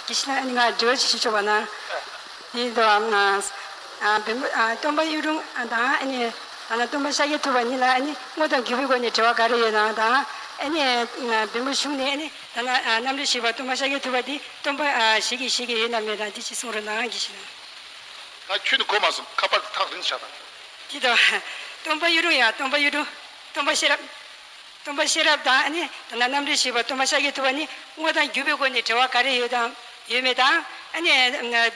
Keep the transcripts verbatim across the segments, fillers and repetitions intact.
དགེ་བཤེས་ལགས། ཨ་ནི་ང་དྲི་བ་ཅིག་ཞུ་ཆོག་པ་ན། འདི་དང་ང་ཨ་བེམ་པོ་ཨ་སྟོན་པ་གཡུ་སྒྲོན་དང་ཨ་ནི་ད་ལྟ་སྟོན་པ་ཤཱཀྱ་ཐུབ་པ་གཉིས་ལ་ཨ་ནི་དངོས་དང་བརྒྱུད་པའི་སྒོ་ནས་འབྲེལ་བ་ག་རེ་ཡོད་དམ། དང་ཨ་ནི་ང་བེམ་པོ་གཞུང་ནས་ཨ་ནི་ད་ལྟ་ཨ་རྣམ་འདྲེན་བཞི་པ་སྟོན་པ་ཤཱཀྱ་ཐུབ་པ་འདི་སྟོན་པ་ཨ་ཞིག་གིས་བཞེད་ཀྱི་ཡོད་ན་མེད་དང་འདི་ཅིག་གསུང་རོགས་གནང་། དགེ་བཤེས་ལགས། ང་ཁྱོན་ནས་གོ་མ་སོང་། ཁ་པར་དེ་ཐག་རིང་དུ་བཞག་དང་། འདི་དང་སྟོན་པ་གཡུ་སྒྲོན་ཡ་སྟོན་པ་གཡུ་སྒྲོན་སྟོན་པ་ཤེས་རབ། སྟོན་པ་ཤེས་རབ་དང་ཨ་ནི་ད་ལྟ་རྣམ་འདྲེན་བཞི་པ་སྟོན་པ་ཤཱཀྱ་ཐུབ་པ་ནི་དངོས་དང་བརྒྱུད་པའི་སྒོ་ནས་འབྲེལ་བ་ག་རེ་ཡོད་དམ་ཡོད་མེད་དང་ཨ་ནི་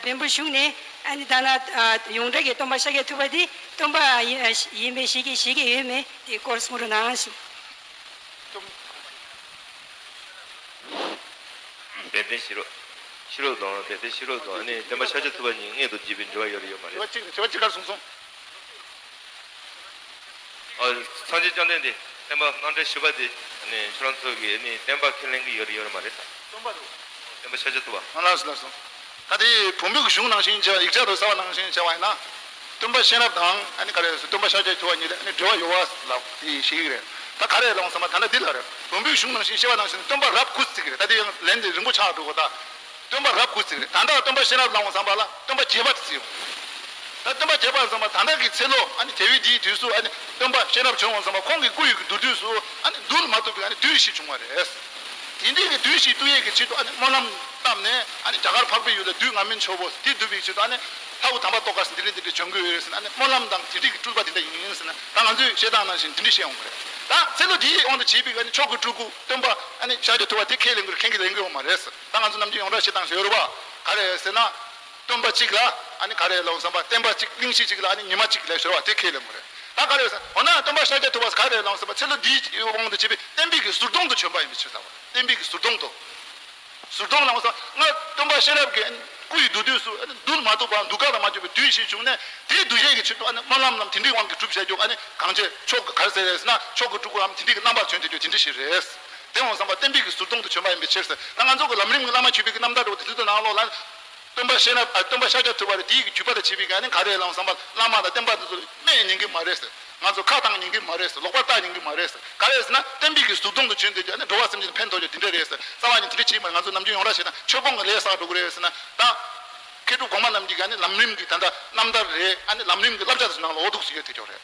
བེམ་པོ་གཞུང་ནས་ཨ་ནི་ད་ལྟ་ཡོངས་གྲགས་ཀྱི་སྟོན་པ་ཤཱཀྱ་ཐུབ་པ་འདི་སྟོན་པ་ཡིན་པའི་ཞིག་གིས་བཞེད་ཀྱི་ཡོད་མེད་དེ་སྐོར་གསུང་རོགས་གནང་ཞུ། དཔལ་ལྡན་ཤེས་རབ། ཤེས་རབ་དང་དཔལ་ལྡན་ཤེས་རབ་དང་ཨ་ནི་སྟོན་པ་ཤཱཀྱ་ཐུབ་པ་གཉིས་མངོན་དུ་བརྒྱུད་པའི་འབྲེལ་བ་ཡོད་རེད་ཡོད་མ་རེད། དྲི་བ་གཅིག་དྲི་བ་གཅིག་ག་རེ་གསུངས་སོང་། ཨ། སངས་རྒྱས་བཅོམ་ལྡན་འདས་སྟོན་པ་རྣམ་འདྲེན་བཞི་པ་དེ་ཨ་ནི་ཁྱོད་རང་ཚོ་གི་ཨ་ནི་བསྟན་པ་ཁས་ལེན་གྱི་ཡོད་རེད་ཡོད་མ་རེད་ད། སྟོན་པ་རེད། སྟོན་པ་ཤཱཀྱ་ཐུབ་པ། ཨ་ལགས་སོ་ལགས་སོ། ད་དེ་བོན་པོའི་གཞུང་ནང་བཞིན་བྱས་པ་ཡིག་ཆ་དུ་གསལ་བ་ནང་བཞིན་བྱས་པ་ཡིན་ན། སྟོན་པ་གཤེན་རབ་དང་ཨ་ནི་ག་རེ་ཟེར་སྟོན་པ་ཤཱཀྱ་ཐུབ་པ་གཉིས་ལ་ཨ་ནི་འབྲེལ་བ་ཡོད་པ་ལབ་དེ་ཞིག་རེད། ད་ག་རེ་ལབ་སོང་བ་ད་ལྟ་འདི་ལ་རེད། བོན་པོའི་གཞུང་ནང་བཞིན་བཤད་པ་ནང་བཞིན་སྟོན་པ་རབ་དགུ་ཟེར་གི་རེད། ད་དེ་ཡང་ལན་དེ་རིང་པོ་ཆགས་འགྲོ་གི་ད། སྟོན་པ་རབ་དགུ་ཟེར་གི་རེད། ད་ལྟ་སྟོན་པ་གཤེན་རབ་ལབ་སོང་བ་ལ་སྟོན་པ་བརྒྱད་པ་དེ་ཟེར་ཡོང་། ད་སྟོན་པ་བརྒྱད་པ་ལབ་སོང་བ་ད་ལྟ་གི་ཚེ་ལོ་ཨ་ནི་རྒྱལ་བའི་དེའི་དུས་སུ་ཨ་ནི་སྟོན་པ་གཤེན་རབ་བྱོན་འོང་བསམ་པ་ཁོང་གི་སྐུ་ཡི་གི་མདོར་བསྡུས་སུ་ཨ་ནི་བསྡུ་མ་ཐུབ་པའི་ཨ་ནི་བདུན་བཞི་བྱུང་བ་རེད། དེ་འདྲའི་གི་བདུན་བཞི་བསྡུ་ཡས་ཀྱི་ཆེད་དུ་ཨ་ནི་སྨོན་ལམ་བཏབ་ནས་ཨ་ནི་རྒྱ་གར་འཕགས་པའི་ཡུལ་ལ་བདུད་ང་མིན་ཆོས་པོ་དེ་འདུལ་བའི་ཆེད་དུ་ཨ་ནི་ལྷ་བུ་དམ་པ་ཏོག་དཀར་ཟེར་འདི་འདྲ་འདི་འདྲ་བྱོན་དགོས་ཡོད་ཟེར་ཨ་ནི་སྨོན་ལམ་དང་དེ་འདྲའི་གི་སྤྲུལ་པ་དེ་འདྲ་ཡིན་ཟེར་ན་ད་ང་ཚོས་བཤད་སྟངས་ནང་བཞིན་དེ་འདྲ་བཤད་ཡོང་གི་རེད། ད་ཚེ་ལོ་འདིའི་དབང་དུ་བྱས་པའི་ཨ་ནི་མཆོག་གི་སྤྲུལ་སྐུ་སྟོན་པ་ཨ་ནི་ཤཱཀྱ་ཐུབ་པ་དེ་ཁས་ལེན་དགོས་རེད། ཁས་ལེན་གི་ཡོད་མ་རེད་ཟེར། ད་ང་ཚོ་ནམ་རྒྱུན་ཡོངས་གྲགས་བཤད་སྟངས་ཤིག་ཡོད་རེད་བ། ག་རེ་ཟེར་ན། སྟོན་པ་གཅིག་ལ་ཨ་ནི་ག་རེ་ལབ་བསམ་པ་བསྟན་པ་གཅིག་གླིང་བཞི་གཅིག་ལ་ཨ་ནི་ཉི་མ་གཅིག་ལབ་ཤོར་བ་དེ་ཁས་ལེན་དགོས་རེད། ད་ག་རེ་ཟེར་འོ་ན་སྟོན་པ་ཤཱཀྱ་ཐུབ་པ་ག་རེ་ལབ་བསམ་པ་ཚེ་ལོ་འདིའི་དབང་དུ་བྱས་པའི་བསྟན་པའི་གི་ཟུར་སྟོང་དུ་བྱོན་པ་ཡིན་པའི་ཕྱིར་ཟེར་བ་བསྟན་པའི་གི་ཟུར་སྟོང་དུ། ཟུར་སྟོང་ལབ་བསམ་ང་སྟོན་པ་གཤེན་རབ་ཀྱི་ཨ་ནི་སྐུ་ཡི་མདོར་བསྡུས་སུ་ཨ་ནི་བསྡུ་མ་ཐུབ་པ་འདུ་ཁ་ལ་མ་བཅུག་པའི་བདུན་བཞི་བྱུང་ནས་དེའི་འདུ་ཤེས་ཀྱི་ཕྱིར་དུ་ཨ་ནི་སྨོན་ལམ་རྣམས་དེ་འདྲའི་དབང་གིས་གྲུབ་བྱས་ཀྱང་ཨ་ནི་གང་བྱས་མཆོག་གི་ག་རེ་ཟེར་ཟེར་ན་མཆོག་གི་སྤྲུལ་སྐུའམ་དེ་འདྲའི་གི་རྣམ་པར་བྱོན་དེ་ཀྱང་དེ་འདྲ་ཞིག་རེད། དེ་འོང་བསམ་པ་བསྟན་པའི་གི་ཟུར་སྟོང་དུ་བྱོན་པ་ཡིན་པའི་ཕྱིར་ཟེར། ད་ང་ཚོ་གི་ལམ་རིམ་གྱི་བླ་མ་བརྒྱུད་པའི་གི་རྣམ་ཐར་འགྲོ་བ་དེ་ཚོ་དུ་ནང་ལོགས་ལ། སྟོན་པ་གཤེན་རབ་ཨ་སྟོན་པ་ཤཱཀྱ་ཐུབ་པ་རེད། དེའི་གི་བརྒྱུད་པ་ལ་བྱས་པའི་གི་ཨ་ནི་ག་རེ་ལབ་བསམ་པ་བླ་མ་དང་བསྟན་པ་དེ་ཚོ་སྨད་ཉན་གི་མ་རེད་ཟེར། ང་ཚོ་ཁ་བཏང་ཉན་གི་མ་རེད་ཟེར། ལོག་པར་ལྟ་ཉན་གི་མ་རེད་ཟེར། ག་རེ་ཟེར་ན་བསྟན་པའི་གི་ཟུར་སྟོང་དུ་བྱོན་དེ་ཀྱང་ཨ་ནི་འགྲོ་བ་སེམས་ཅན་ཕན་ཐོགས་ཀྱི་དེ་འདྲ་རེད་ཟེར། རྩ་བ་ཉིད་དེ་འདྲ་བྱས་མ་ང་ཚོ་ནམ་རྒྱུན་ཡོངས་གྲགས་བྱས་ན་ཆོས་སྤོང་གི་ལས་བསགས་འགྲོ་གི་རེད་ཟེར་ན་ད། མཁས་གྲུབ་གོང་མ་རྣམས་ཀྱི་གི་ཨ་ནི་ལམ་རིམ་གྱི་ད་ལྟ་རྣམ་ཐར་རེད། ཨ་ནི་ལམ་རིམ་གྱི་བསླབ་བྱ་དེ་ཚོ་ནང་ལ་འོ་འདུག་ཟེར་གྱི་དེ་ཅོག་རེད།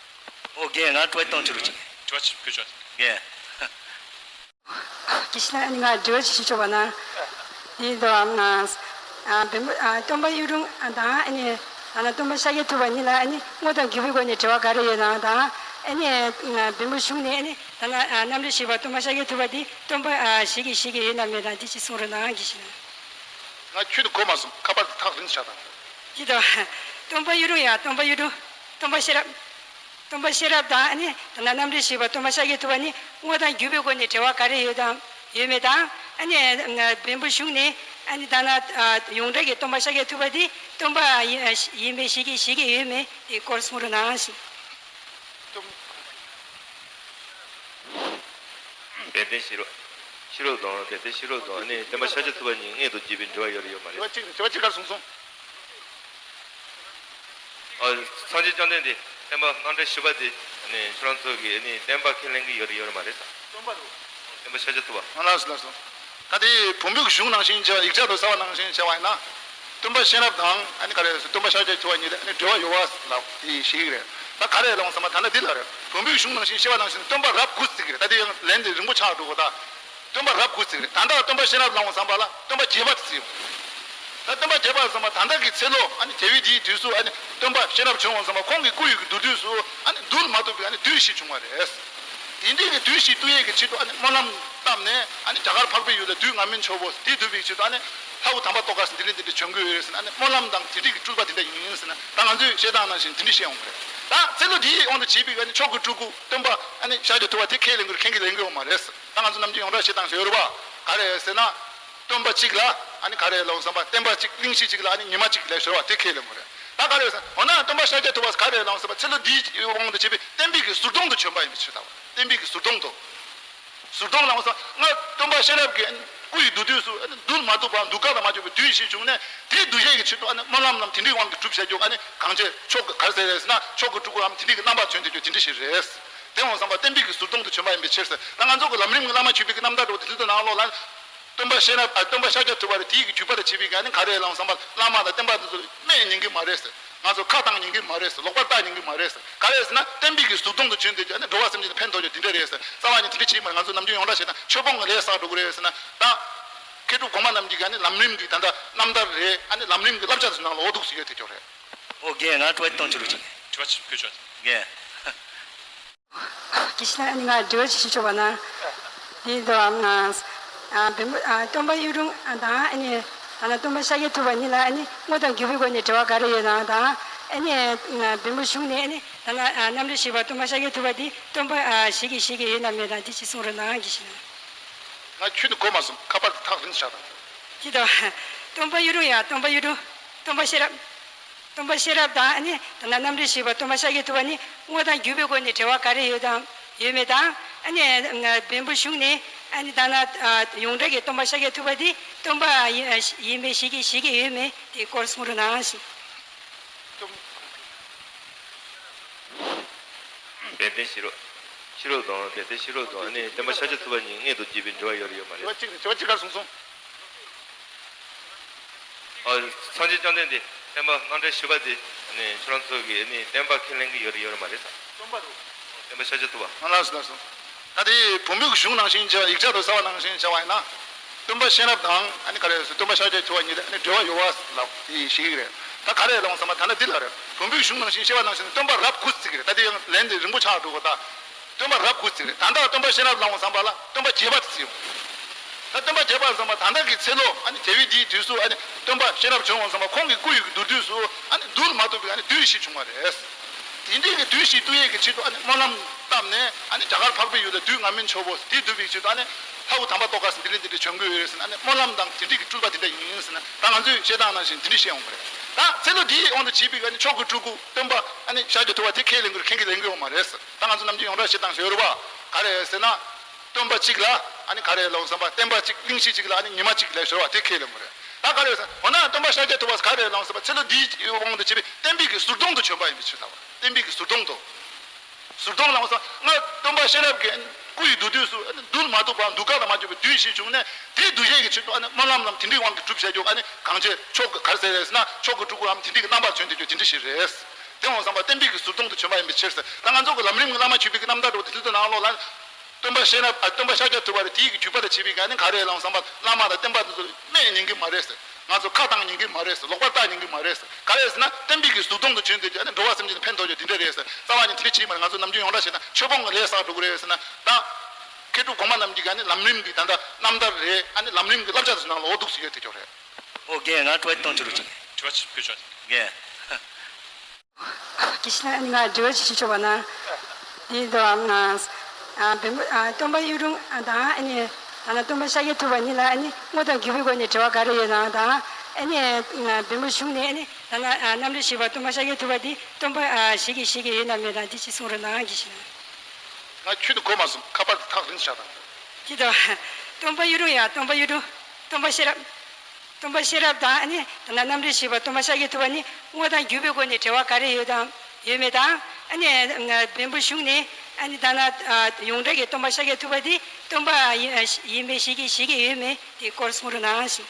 ཨོ་རྒན་ང་དྲི་བ་གཏོང་ཅི་རུ་ཅིག་དྲི་བ་ཅིག་ཕུལ་ཆོག་རྒན། དགེ་བཤེས་ལགས་ཨ་ནི་ང་དྲི་བ་ཅིག་ཞུ་ཆོག་པ་ན། འདི་དང་ང་ཨ་བེམ་པོ་ཨ་སྟོན་པ་གཡུ་སྒྲོན་དང་ཨ་ནི་ཨ་ནི་སྟོན་པ་ཤཱཀྱ་ཐུབ་པ་གཉིས་ལ་ཨ་ནི་དངོས་དང་བརྒྱུད་པའི་སྒོ་ནས་འབྲེལ་བ་ག་རེ་ཡོད་དམ། དང་ཨ་ནི་བེམ་པོ་གཞུང་ནས་ཨ་ནི་ད་ལྟ་རྣམ་འདྲེན་བཞི་པ་སྟོན་པ་ཤཱཀྱ་ཐུབ་པ་འདི་སྟོན་པ་ཞིག་གིས་བཞེད་ཀྱི་ཡོད་ན་མེད་དང་འདི་ཅིག་གསུང་རོགས་གནང་། དགེ་བཤེས་ལགས། ང་ཁྱོན་ནས་གོ་མ་སོང་། ཁ་པར་དེ་ཐག་རིང་ཆགས་དང་། འདི་དང་། སྟོན་པ་གཡུ་སྒྲོན་ཡ་སྟོན་པ་གཡུ་སྒྲོན། སྟོན་པ་ཤེས་རབ། སྟོན་པ་ཤེས་རབ་དང་ཨ་ནི་ད་ལྟ་རྣམ་འདྲེན་བཞི་པ་སྟོན་པ་ཤཱཀྱ་ཐུབ་པ་ནི་དངོས་དང་བརྒྱུད་པའི་སྒོ་ནས་འབྲེལ་བ་ག་རེ་ཡོད་དམ་ཡོད་མེད་དང་ཨ་ནི་བེམ་པོ་གཞུང་ནས་ཨ་ནི་ད་ལྟ་ཡོངས་གྲགས་ཀྱི་སྟོན་པ་ཤཱཀྱ་ཐུབ་པ་འདི་སྟོན་པ་ཡིན་པའི་ཞིག་གིས་བཞེད་ཀྱི་ཡོད་མེད་དེ་སྐོར་གསུང་རོགས་གནང་ཞུ། དཔལ་ལྡན་ཤེས་རབ། ཤེས་རབ་དང་དཔལ་ལྡན་ཤེས་རབ་དང་ཨ་ནི་སྟོན་པ་ཤཱཀྱ་ཐུབ་པ་གཉིས་མངོན་དུ་བརྒྱུད་པའི་འབྲེལ་བ་ཡོད་རེད་ཡོད་མ་རེད། དྲི་བ་གཅིག་དྲི་བ་གཅིག་ག་རེ་གསུངས་སོང་། ཨ། སངས་རྒྱས་བཅོམ་ལྡན་འདས་སྟོན་པ་རྣམ་འདྲེན་བཞི་པ་དེ་ཨ་ནི་ཁྱོད་རང་ཚོ་གིས་ཨ་ནི་བསྟན་པ་ཁས་ལེན་གྱི་ཡོད་རེད་ཡོད་རེད་མ་རེད་ད། སྟོན་པ་རེད། སྟོན་པ་ཤཱཀྱ་ཐུབ་པ། ཨ་ལགས་སོ་ལགས་སོ། ད་དེ་བོན་པོའི་གཞུང་ནང་བཞིན་བྱས་པ་ཡིག་ཆ་དུ་གསལ་བ་ནང་བཞིན་བྱས་པ་ཡིན་ན། སྟོན་པ་གཤེན་རབ་དང་ཨ་ནི་ག་རེ་ཟེར་སྟོན་པ་ཤཱཀྱ་ཐུབ་པ་གཉིས་ལ་ཨ་ནི་འབྲེལ་བ་ཡོད་པ་ལབ་དེ་ཞིག་རེད། ད་ག་རེ་ལབ་བསམ་པ་ད་ལྟ་འདི་ལ་རེད། བོན་པོའི་གཞུང་ནང་བཞིན་བཤད་པ་ནང་བཞིན་སྟོན་པ་རབ་དགུ་ཟེར་གི་རེད། ད་དེ་ཡང་ལན་དེ་རིང་པོ་ཆགས་འགྲོ་གི་ད། སྟོན་པ་རབ་དགུ་ཟེར་གི་རེད། ད་ལྟ་སྟོན་པ་གཤེན་རབ་ལབ་བསམ་པ་ལ་སྟོན་པ་བརྒྱད་པ་དེ་ཟེར་ཡོང་། ད་སྟོན་པ་བརྒྱད་པ་ཟེར་བ་ད་ལྟ་གི་ཚེ་ལོ་ཨ་ནི་རྒྱལ་བའི་དེའི་དུས་སུ་ཨ་ནི་སྟོན་པ་གཤེན་རབ་བྱོན་འོང་བསམ་པ་ཁོང་གི་སྐུ་ཡི་གི་མདོར་བསྡུས་སུ་ཨ་ནི་བསྡུ་མ་ཐུབ་པའི་ཨ་ནི་བདུན་བཞི་བྱུང་བ་རེད། དེ་འདྲའི་གི་བདུན་བཞི་བསྡུ་ཡས་ཀྱི་ཆེད་དུ་ཨ་ནི་སྨོན་ལམ་བཏབ་ནས་ཨ་ནི་རྒྱ་གར་འཕགས་པའི་ཡུལ་ལ་བདུད་ང་མིན་ཆོས་པོ་དེ་འདུལ་བའི་ཆེད་དུ་ཨ་ནི་ལྷ་བུ་དམ་པ་ཏོག་དཀར་ཟེར་འདི་འདྲ་འདི་འདྲ་བྱོན་གི་ཡོད་རེད་ཟེར་ན་ཨ་ནི་སྨོན་ལམ་དང་དེ་འདྲའི་གི་སྤྲུལ་པ་དེ་འདྲ་ཡིན་ཟེར་ན་ད་ང་ཚོས་བཤད་སྟངས་ནང་བཞིན་དེ་འདྲ་བཤད་ཡོང་གི་རེད། ད་ཚེ་ལོ་འདིའི་དབང་དུ་བྱས་པའི་ཨ་ནི་མཆོག་གི་སྤྲུལ་སྐུ་སྟོན་པ་ཨ་ནི་ཤཱཀྱ་ཐུབ་པ་དེ་ཁས་ལེན་གི་རེད། ཁས་ཀྱི་ལེན་གི་ཡོད་མ་རེད་ཟེར། ད་ང་ཚོ་ནམ་རྒྱུན་ཡོངས་གྲགས་བཤད་སྟངས་ཤིག་ཡོད་རེད་བ། ག་རེ་ཟེར་ན། སྟོན་པ་གཅིག་ལ་ཨ་ནི་ག་རེ་ལབ་བསམ་པ་བསྟན་པ་གཅིག་གླིང་བཞི་གཅིག་ལ་ཨ་ནི་ཉི་མ་གཅིག་ལབ་ཤོར་བ་དེ་ཁས་ལེན་དགོས་རེད། ད་ག་རེ་ཟེར་འོ་ན་སྟོན་པ་ཤཱཀྱ་ཐུབ་པ་ག་རེ་ལབ་བསམ་པ་ཚེ་ལོ་འདིའི་དབང་དུ་བྱས་པའི་བསྟན་པའི་གི་ཟུར་སྟོང་དུ་བྱོན་པ་ཡིན་པའི་ཕྱིར་ལྟ་བ་བསྟན་པའི་གི་ཟུར་སྟོང་དུ། ཟུར་སྟོང་ལབ་བསམ་ང་སྟོན་པ་གཤེན་རབ་ཀྱི་སྐུ་ཡི་མདོར་བསྡུས་སུ་ཨ་ནི་བསྡུ་མ་ཐུབ་པ་འདུ་ཁ་ལ་མ་བཅུག་པའི་བདུན་བཞི་བྱུང་ནས་དེའི་འདུ་ཤེས་ཀྱི་ཆེད་དུ་ཨ་ནི་སྨོན་ལམ་རྣམས་དེ་འདྲའི་དབང་གིས་གྲུབ་བྱས་ཀྱང་ཨ་ནི་གང་བྱས་མཆོག་གི་ག་རེ་ཟེར་རེད་ཟེར་ན་མཆོག་གི་སྤྲུལ་སྐུའམ་དེ་འདྲའི་གི་རྣམ་པར་བྱོན་དེ་ཀྱང་དེ་འདྲ་ཞིག་རེད། དེ་འོང་བསམ་པ་བསྟན་པའི་གི་ཟུར་སྟོང་དུ་བྱོན་པ་ཡིན་པའི་ཕྱིར་ཟེར། ད་ང་ཚོ་གི་ལམ་རིམ་གྱི་བླ་མ་བརྒྱུད་པའི་གི་རྣམ་ཐར་འགྲོ་བ་དེ་ཚོའི་ནང་ལོགས་ལ། སྟོན་པ་གཤེན་རབ། ཨ། སྟོན་པ་ཤཱཀྱ་ཐུབ་པ་རེད། དེའི་གི་བརྒྱུད་པ་ལ་བྱས་པའི་གི་ཨ་ནི་ག་རེ་ལབ་སོང་བསམ་པ་ལ། བླ་མ་དང་བསྟན་པ་འདི་ཚོ་སྨད་ཉན་གི་མ་རེད་ཟེར། ང་ཚོ་ཁ་བཏང་ཉན་གི་མ་རེད་ཟེར། ལོག་པར་ལྟ་ཉན་གི་མ་རེད་ཟེར། ག་རེ་ཟེར་ན་བསྟན་པའི་གི་གཟུགས་དོན་དུ་བྱོན་ཏེ་ཨ་ནི་འགྲོ་བ་སེམས་ཅན་ལ་ཕན་ཐོགས་རྒྱུ་དེ་འདྲ་རེད་ཟེར། རྩ་བ་ཉིད་དེ་འདྲ་བྱས་མ་རེད། ང་ཚོ་ནམ་རྒྱུན་ཡོངས་གྲགས་བྱས་ན་ཆོས་སྤོང་གི་ལས་བསགས་འགྲོ་གི་རེད་ཟེར་ན། ད་མཁས་གྲུབ་གོང་མ་རྣམས་ཀྱི་ག་ནི་ལམ་རིམ་གྱི་ད་ལྟ་རྣམ་ཐར་རེད། ཨ་ནི་ལམ་རིམ་གྱི་བསླབ་བྱ་དེ་ཚོ་ནང་ལ་འོ་འདུག་སེ་ཡོད་དེ་ཅོག་རེད། ཨོ་རྒན། ང་དྲི་བ་གཏོང་ཆོག་རུ་ཅིག་དྲི་བ་ཅིག་ཕུལ་ཆོག་རྒན། དེ་བཞིན་ཨ་ནི་ང་དྲི་བ་ཅིག་ཞུ་ཆོག་པ་ན། དེ་དུ་ང་ཨ་བེམ་པོ་ཨ་སྟོན་པ་གཡུ་སྒྲོན་ཨ་དང་ཨ་ནི་ད་ནང་སྟོན་པ་ཤཱཀྱ་ཐུབ་པ་གཉིས་ལ་ཨ་ནི་དངོས་དང་བརྒྱུད་པའི་སྒོ་ནས་འབྲེལ་བ་ག་རེ་ཡོད་དང་། དང་ཨ་ནི་ང་བེམ་པོ་གཞུང་ནས་ཨ་ནི་ད་ནང་ཨ་རྣམ་འགྲེལ་ཞུས་པ་སྟོན་པ་ཤཱཀྱ་ཐུབ་པ་དེ་སྟོན་པ་ཨ་ཞིག་གིས་ཞིག་གིས་ཡོད་ན་མེད་དང་དེ་ཅིག་གསུང་རོགས་གནང་གི་ཞུ། ང་ཁྱོན་ནས་གོ་མ་སོང་། ཁ་པར་དེ་ཐག་རིང་བཞག་དང་། ཅི་དང་། སྟོན་པ་གཡུ་སྒྲོན་ཡ། སྟོན་པ་གཡུ་སྒྲོན། སྟོན་པ་ཤེས་རབ། སྟོན་པ་ཤེས་རབ་དང་ཨ་ནི་ད་ནང་རྣམ་འགྲེལ་ཞུས་པ་སྟོན་པ་ཤཱཀྱ་ཐུབ་པ་ནི་དངོས་དང་བརྒྱུད་པའི་སྒོ་ནས་འབྲེལ་བ་ག་རེ་ཡོད་དང་ཡོད་མེད་དང་། ཨ་ནི་བེམ་པོ་གཞུང་ནས་ཨ་ནི་ད་ནང་ཡོངས་གྲགས་ཀྱི་སྟོན་པ་ཤཱཀྱ་ཐུབ་པ་དེ་སྟོན་པ་ཡིན་པའི་ཞིག་གིས་ཞིག་གིས་ཡོད་མེད་དེ་སྐོར་གསུང་རོགས་གནང་ཞུ། དཔལ་ལྡན་ཤེས་རབ། ཤེས་རབ་དང་དཔལ་ལྡན་ཤེས་རབ་དང་ཨ་ནི་སྟོན་པ་ཤཱཀྱ་ཐུབ་པ་གཉིས་མངོན་དུ་བརྒྱུད་པའི་འབྲེལ་བ་ཡོད་རེད་ཡོད་མ་རེད། དྲི་བ་གཅིག་རེད། དྲི་བ་གཅིག་ག་རེ་གསུངས་སོང་། ཨ། སངས་རྒྱས་བཅོམ་ལྡན་འདས་བསྟན་པ་རྣམ་འགྲེལ་ཞུས་པ་དེ་ཨ་ནི་ཁྱོད་རང་ཚོ་གིས་ཨ་ནི་བསྟན་པ་ཁས་ལེན་གྱི་ཡོད་རེད་ཡོད་རེད་མ་རེད་ས། སྟོན་པ་རེད། སྟོན་པ་ཤཱཀྱ་ཐུབ་པ། ཨ། ལགས་སོ་ལགས་སོ། ད་དེ་བོན་པོའི་གཞུང་ནང་བཞིན་བྱས། ཡིག་ཆ་དུ་གསལ་བ་ནང་བཞིན་བྱས་པ་ཡིན་ན། སྟོན་པ་གཤེན་རབ་དང་ཨ་ནི་ག་རེ་ཟེར། སྟོན་པ་ཤཱཀྱ་ཐུབ་པ་གཉིས་ལ་ཨ་ནི་འབྲེལ་བ་ཡོད་པ་ལབ་དེ་ཞིག་རེད། ད་ག་རེ་ལབ་སོང་བསམ་ན་ད་ནི་འདི་ལ་རེད། བོན་པོའི་གཞུང་ནང་བཞིན་བཤད་པ་ནང་བཞིན་སྟོན་པ་རབས་དགུ་བརྩི་གི་རེད། ད་དེ་ཡང་ལན་དེ་རིང་པོ་ཆགས་འགྲོ་གི་ད། སྟོན་པ་རབས་དགུ་བརྩི་གི་རེད། ད་ལྟ་སྟོན་པ་གཤེན་རབ་ལབ་སོང་བསམ་པ་ལ་སྟོན་པ་བརྒྱད་པ་དེ་བརྩི་ཡོང་། ད་སྟོན་པ་བརྒྱད་པ་ལབ་སོང་བསམ་པ་ད་ལྟ་གི་ཚེ་ལོ་ཨ་ནི་རྒྱལ་བའི་དེའི་དུས་སུ་ཨ་ནི་སྟོན་པ་གཤེན་རབ་བྱོན་འོང་བསམ་པ་ཁོང་གི་སྐུ་ཡི་གི་མདོར་བསྡུས་སུ་ཨ་ནི་བསྡུ་མ་ཐུབ་པའི་ཨ་ནི་བདུད་བཞི་བྱུང་བ་རེད། དེ་འདྲའི་གི་བདུད་བཞི་བཏུལ་ཡས་ཀྱི་ཆེད་དུ་ཨ་ནི་སྨོན་ལམ་བཏབ་ནས་ཨ་ནི་རྒྱ་གར་འཕགས་པའི་ཡུལ་ལ་བདུད་རྔ་མོང་ཆེན་པོ་དེ་བཏུལ་བའི་ཆེད་དུ་ཨ་ནི་ལྷ་བུ་དམ་པ་ཏོག་དཀར་ཟེར་འདི་ལས་འདི་འདྲ་བྱོན་དགོས་ཡོད་ཟེར་ན་ཨ་ནི་སྨོན་ལམ་དང་དེ་འདྲའི་གི་སྤྲུལ་པ་དེ་འདྲ་ཡིན་ཟེར་ན། ད་ང་ཚོས་བཤད་སྟངས་ནང་བཞིན་དེ་འདྲ་བཤད་འོང་གི་རེད། ད་ཚེ་ལོ་འདིའི་དབང་དུ་བྱས་པའི་ཨ་ནི་མཆོག་གི་སྤྲུལ་སྐུ་སྟོན་པ་ཨ་ནི་ཤཱཀྱ་ཐུབ་པ་དེ་ཁས་ལེན་གི་རེད། ཁས་ཀྱི་ལེན་གི་ཡོད་མ་རེད་ཟེར། ད་ང་ཚོ་ནམ་རྒྱུན་ཡོངས་གྲགས་བཤད་སྟངས་ཤིག་ཡོད་རེད་པ། ག་རེ་ཟེར་ན། སྟོན་པ་གཅིག་ལ་ཨ་ནི་ག་རེ་ལབ་སོང་བསམ་པ། བསྟན་པ་གཅིག་གླིང་བཞི་གཅིག་ལ་ཨ་ནི་ཉི་མ་གཅིག་ལབ་ཤོར་བ་དེ་ཁས་ལེན་དགོས་རེད། ད་ག་རེ་ཟེར། འོ་ན་སྟོན་པ་ཤཱཀྱ་ཐུབ་པ་ག་རེ་ལབ་སོང་བསམ་པ། ཚེ་ལོ་འདིའི་དབང་དུ་བྱས་པའི་བསྟན་པའི་གི་ཟུར་མདོང་དུ་བྱོན་པ་ཡིན་པའི་ཕྱིར་ལ། བསྟན་པའི་གི་ཟུར་མདོང་དུ། ཟུར་མདོང་ལབ་སོང་ང་སྟོན་པ་གཤེན་རབ་ཀྱི་སྐུ་ཡི་མདོར་བསྡུས་སུ་ཨ་ནི་བསྡུ་མ་ཐུབ་པ་འདུལ་ཁ་ལ་མ་འཇུག་པའི་བདུད་བཞི་བྱུང་ནས་དེ་བསྡུ་ཡས་ཀྱི་ཆེད་དུ་ཨ་ནི་སྨོན་ལམ་རྣམས་དེ་འདྲའི་དབང་གིས་གྲུབ་བྱ་རྒྱུ་ཨ་ནི་གང་བྱས་མཆོག་གི་ག་རེ་ཟེར་རེད་ཟེར་ན་མཆོག་གི་སྤྲུལ་སྐུའམ་དེ་འདྲའི་གི་རྣམ་པར་བྱོན་ཏེ་རྒྱུ་དེ་འདྲ་ཞིག་རེད། དེ་འོང་བསམ་པ་བསྟན་པའི་གི་ཟུར་མདོང་དུ་བྱོན་པ་ཡིན་པའི་ཕྱིར་ཟེར། ད་ང་ཚོ་གི་ལམ་རིམ་གྱི་བླ་མ་མཆོད་པའི་གི་རྣམ་ཐར་འགྲོ་དེ་ཚོ་ནང་ལོགས་ལ། སྟོན་པ་གཤེན་རབ་ཨ་སྟོན་པ་ཤཱཀྱ་ཐུབ་པ་རེད། དེའི་གི་བརྒྱུད་པ་ལ་བྱས་པའི་གི་ཨ་ནི་ག་རེ་ལབ་སོང་བསམ་པ་བླ་མ་དང་བསྟན་པ་དེ་ཚོ་སྨད་ཉན་གི་མ་རེད་ཟེར། ང་ཚོ་ཁ་བཏང་ཉན་གི་མ་རེད་ཟེར། ལོག་པར་ལྟ་ཉན་གི་མ་རེད་ཟེར། ག་རེ་ཟེར་ན་བསྟན་པའི་གི་ཟུར་མདོང་དུ་བྱོན་ཏེ་ཨ་ནི་འགྲོ་བ་སེམས་ཅན་ལ་ཕན་ཐོགས་རྒྱུ་དེ་འདྲ་རེད་ཟེར། རྩ་བ་ཉིད་དེ་འདྲ་བྱས་མ་རེད། ང་ཚོ་ནམ་རྒྱུན་ཡོངས་གྲགས་བྱས་ན་ཆོས་སྤོང་གི་ལས་བསགས་འགྲོ་གི་རེད་ཟེར་ན་ད། མཁས་གྲུབ་གོང་མ་རྣམས་ཀྱི་ཨ་ནི་ལམ་རིམ་གྱི་ད་ལྟ་རྣམ་ཐར་རེད། ཨ་ནི་ལམ་རིམ་གྱི་བསླབ་བྱ་དེ་ཚོ་ནང་ལ་འོ་འདུག་སེ་ཡོད་དེ་ཅོག་རེད། ཨོ་རྒན། ང་དྲི་བ་གཏོང་ཆོག་རུ་ཅིག་དྲི་བ་ཅིག་ཕུལ་ཆོག་རྒན། དེ་བཞིན་ང་དྲི་བ་ཅིག་ཞུ་ཆོག་པ་ན། དེ་དུ་ང་ཨ་བེམ་པོ་ཨ་སྟོན་པ་གཡུ་སྒྲོན་དང་ཨ་ནི་ད་ནང་སྟོན་པ་ཤཱཀྱ་ཐུབ་པ་གཉིས་ལ་ཨ་ནི་དངོས་དང་བརྒྱུད་པའི་སྒོ་ནས་འབྲེལ་བ་ག་རེ་ཡོད་དང་། དང་ཨ་ནི་བེམ་པོ་གཞུང་ནས་ཨ་ནི་ད་ནང་ཨ་རྣམ་འགྲེལ་ཞུས་པ་སྟོན་པ་ཤཱཀྱ་ཐུབ་པ་དེ་སྟོན་པ་ཨ་ཞིག་གིས་ཞིག་གིས་ཡོད་ན་མེད་དང་དེ་ཅིག་གསུང་རོགས་གནང་གི་ཞུ། ང་ཁྱོན་ནས་གོ་མ་སོང་། ཁ་པར་དེ་ཐག་རིང་བཞག་དང་། ཅི་དང་། སྟོན་པ་གཡུ་སྒྲོན་ཡ། སྟོན་པ་གཡུ་སྒྲོན། སྟོན་པ་ཤེས་རབ། སྟོན་པ་ཤེས་རབ་དང་ཨ་ནི་ད་ནང་རྣམ་འགྲེལ་ཞུས་པ་སྟོན་པ་ཤཱཀྱ་ཐུབ་པ་ནི་དངོས་དང་བརྒྱུད་པའི་སྒོ་ནས་འབྲེལ་བ་ག་རེ་ཡོད་དང་ཡོད་མེད་དང་། ཨ་ནི་བེམ་པོ་གཞུང་ནས་ཨ་ནི་ད་ནང་ཡོངས་གྲགས་ཀྱི་སྟོན་པ་ཤཱཀྱ་ཐུབ་པ་དེ་སྟོན་པ་ཡིན་པའི་ཞིག་གིས་ཞིག་གིས་ཡོད་མེད་དེ་སྐོར་གསུང་རོགས་གནང་ཞུ།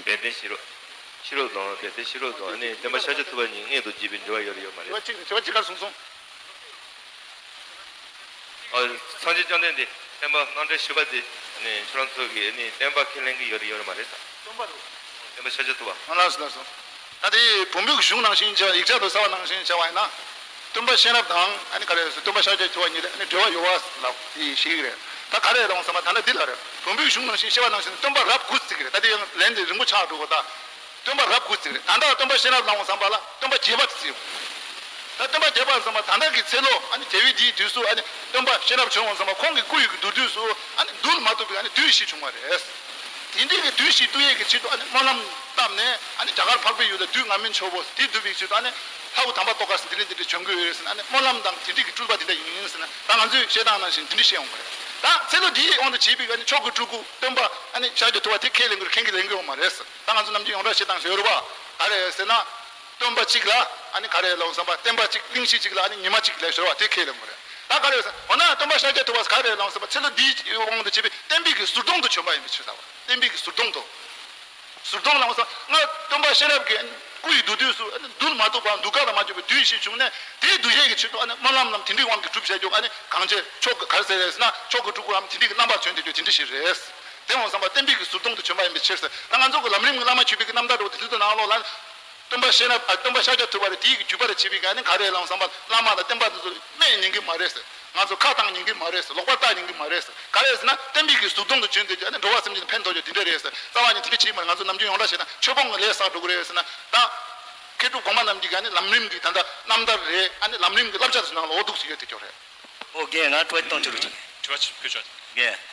དཔལ་ལྡན་ཤེས་རབ། ཤེས་རབ་དང་དཔལ་ལྡན་ཤེས་རབ་དང་ཨ་ནི་སྟོན་པ་ཤཱཀྱ་ཐུབ་པ་གཉིས་མངོན་དུ་བརྒྱུད་པའི་འབྲེལ་བ་ཡོད་རེད་ཡོད་མ་རེད། དྲི་བ་གཅིག་རེད། དྲི་བ་གཅིག་ག་རེ་གསུངས་སོང་། ཨ། སངས་རྒྱས་བཅོམ་ལྡན་འདས་བསྟན་པ་རྣམ་འགྲེལ་ཞུས་པ་དེ་ཨ་ནི་ཁྱོད་རང་ཚོ་གིས་ཨ་ནི་བསྟན་པ་ཁས་ལེན་གྱི་ཡོད་རེད་ཡོད་རེད་མ་རེད་ས། སྟོན་པ་རེད། སྟོན་པ་ཤཱཀྱ་ཐུབ་པ། ཨ། ལགས་སོ་ལགས་སོ། ད་དེ་བོན་པོའི་གཞུང་ནང་བཞིན་བྱས། ཡིག་ཆ་དུ་གསལ་བ་ནང་བཞིན་བྱས་པ་ཡིན་ན། སྟོན་པ་གཤེན་རབ་དང་ཨ་ནི་ག་རེ་ཟེར། སྟོན་པ་ཤཱཀྱ་ཐུབ་པ་གཉིས་ལ་ཨ་ནི་འབྲེལ་བ་ཡོད་པ་ལབ་དེ་ཞིག་རེད། ད་ག་རེ་ལབ་སོང་བསམ་པ་ད་ནི་འདི་ལ་རེད། བོན་པོའི་གཞུང་ནང་བཞིན་བཤད་པ་ནང་བཞིན་སྟོན་པ་རབས་དགུ་བརྩི་གི་རེད། ད་དེ་ཡང་ལན་དེ་རིང་པོ་ཆགས་འགྲོ་གི་ད། སྟོན་པ་རབས་དགུ་བརྩི་གི་རེད། ད་ལྟ་སྟོན་པ་གཤེན་རབ་ལབ་སོང་བསམ་པ་ལ་སྟོན་པ་བརྒྱད་པ་དེ་བརྩི་ཡོང་། ད་སྟོན་པ་བརྒྱད་པ་ལབ་སོང་བསམ་པ་ད་ལྟ་གི་ཚེ་ལོ་ཨ་ནི་རྒྱལ་བའི་དེའི་དུས་སུ་ཨ་ནི་སྟོན་པ་གཤེན་རབ་བྱོན་འོང་བསམ་པ་ཁོང་གི་སྐུ་ཡི་གི་མདོར་བསྡུས་སུ་ཨ་ནི་བསྡུ་མ་ཐུབ་པའི་ཨ་ནི་བདུད་བཞི་བྱུང་བ་རེད། དེ་འདྲའི་གི་བདུད་བཞི་བཏུལ་ཡས་ཀྱི་ཆེད་དུ་ཨ་ནི་སྨོན་ལམ་བཏབ་ནས་ཨ་ནི་རྒྱ་གར་འཕགས་པའི་ཡུལ་ལ་བདུད་རྔ་མོང་ཆེན་པོ་དེ་བཏུལ་བའི་ཆེད་དུ་ཨ་ནི་ལྷ་བུ་དམ་པ་ཏོག་དཀར་ཟེར་འདི་འདྲ་འདི་འདྲ་བྱོན་གྱི་ཡོད་རེད་ཟེར་ན་ཨ་ནི་སྨོན་ལམ་དང་དེ་འདྲའི་གི་སྤྲུལ་པ་དེ་འདྲ་ཡིན་ཟེར་ན་ད་ང་ཚོས་བཤད་སྟངས་ནང་བཞིན་དེ་འདྲ་བཤད་ཡོང་གི་རེད། ད་ཚེ་ལོ་འདིའི་དབང་དུ་བྱས་པའི་ཨ་ནི་མཆོག་གི་སྤྲུལ་སྐུ་སྟོན་པ་ཨ་ནི་ཤཱཀྱ་ཐུབ་པ་དེ་ཁས་ལེན་གྱི་རེད། ཁས་ཀྱི་ལེན་གྱི་ཡོད་མ་རེད་ཟེར། ད་ང་ཚོ་ནམ་རྒྱུན་ཡོངས་གྲགས་བཤད་སྟངས་ཤིག་ཡོད་རེད་པ། ག་རེ་ཟེར་ན། སྟོན་པ་གཅིག་ལ་ཨ་ནི་ག་རེ་ལབ་སོང་བསམ་པ། བསྟན་པ་གཅིག་གླིང་བཞི་གཅིག་ལ་ཨ་ནི་ཉི་མ་གཅིག་ལབ་ཤོར་བ་དེ་ཁས་ལེན་དགོས་རེད། ད་ག་རེ་ཟེར། འོ་ན་སྟོན་པ་ཤཱཀྱ་ཐུབ་པ་ག་རེ་ལབ་ཟེར་བ། ཚེ་ལོ་འདིའི་དབང་དུ་བྱས་པའི་བསྟན་པའི་གི་ཟུར་དོན་དུ་བྱོན་པ་ཡིན་པའི་ཕྱིར་ཟེར་བ། བསྟན་པའི་གི་ཟུར་དོན་དུ། ཟུར་དོན་ལབ་ཟེར། ང་སྟོན་པ་ཤེས་རབ་ཀྱི་སྐུ་ཡི་བདུད་བདུད་སུ་བདུད་མ་ཐུབ་པ་གདུལ་དཀའ་ལ་མ་གྱུར་པའི་བདུད་ཞིག་བྱུང་ནས། དེའི་གདུལ་བྱའི་གི་ཆེད་དུ་ཨ་ནི་སྨོན་ལམ་རྣམས་དེ་འདྲའི་དབང་གིས་གྲུབ་བྱས་ཀྱང་། ཨ་ནི་གང་བྱས་མཆོག་གི་ག་རེ་ཟེར་རེད་ཟེར་ན། མཆོག་གི་སྤྲུལ་སྐུའམ་དེ་འདྲའི་གི་རྣམ་པ་བྱོན་ཏེ་ཀྱང་དེ་འདྲ་ཞིག་རེད། དེ་འོང་བསམ་པ་བསྟན་པའི་གི་ཟུར་དོན་དུ་བྱོན་པ་ཡིན་པའི་ཕྱིར་ཟེར། ད་ང་ཚོ་གི་ལམ་རིམ་གྱི་བླ་མ་མཆོད་པའི་གི་རྣམ་ཐར་འདྲ་བོ་དེ་ཚོ་དེ་ནང་ལོགས་ལ། སྟོན་པ་ཤེས་རབ། ཨ། སྟོན་པ་ཤཱཀྱ་ཐུབ་པ་རེད། དེའི་གི་བརྒྱུད་པ་རེད་བྱས་པའི་གི་ཨ་ནི་ག་རེ་ལབ་བསམ་པ། བླ་མ་དང་བསྟན་པ་དེ་ཚོ་སྨད་ཉན་གི་མ་རེད་ཟེར། ང་ཚོ་ཁ་བཏང་ཉན་གི་མ་རེད་ཟེར། ལོག་པར་ལྟ་ཉན་གི་མ་རེད་ཟེར། ག་རེ་ཟེར་ན་བསྟན་པའི་གི་ཟུར་དོན་དུ་བྱོན་ཏེ་ཀྱང་ཨ་ནི་འགྲོ་བ་སེམས་ཅན་ཕན་ཐོགས་རྒྱུ་དེ་འདྲ་རེད་ཟེར། རྩ་བ་ནས་དེ་འདྲ་བྱེད་ཀྱི་མ་རེད། ང་ཚོ་ནམ་རྒྱུན་ཡོངས་གྲགས་བྱས་ན་ཆོས་སྤོང་གི་ལས་བསགས་འགྲོ་གི་རེད་ཟེར་ན། ད་མཁས་གྲུབ་གོང་མ་རྣམས་ཀྱི་གི་ཨ་ནི་ལམ་རིམ་གྱི་ད་ལྟ་རྣམ་ཐར་རེད། ཨ་ནི་ལམ་རིམ་གྱི་བསླབ་བྱ་དེ་ཚོ་ནང་ལ་འོ་འདུག་སེ་ཡོད་དེ་ཀྱང་རེད། ཨོ་རྒན། ང་དྲི་བ་གཏོང་ཐུབ་རེད། དྲི་བ་ཞིག་ཕུལ་ཆོག་རྒན།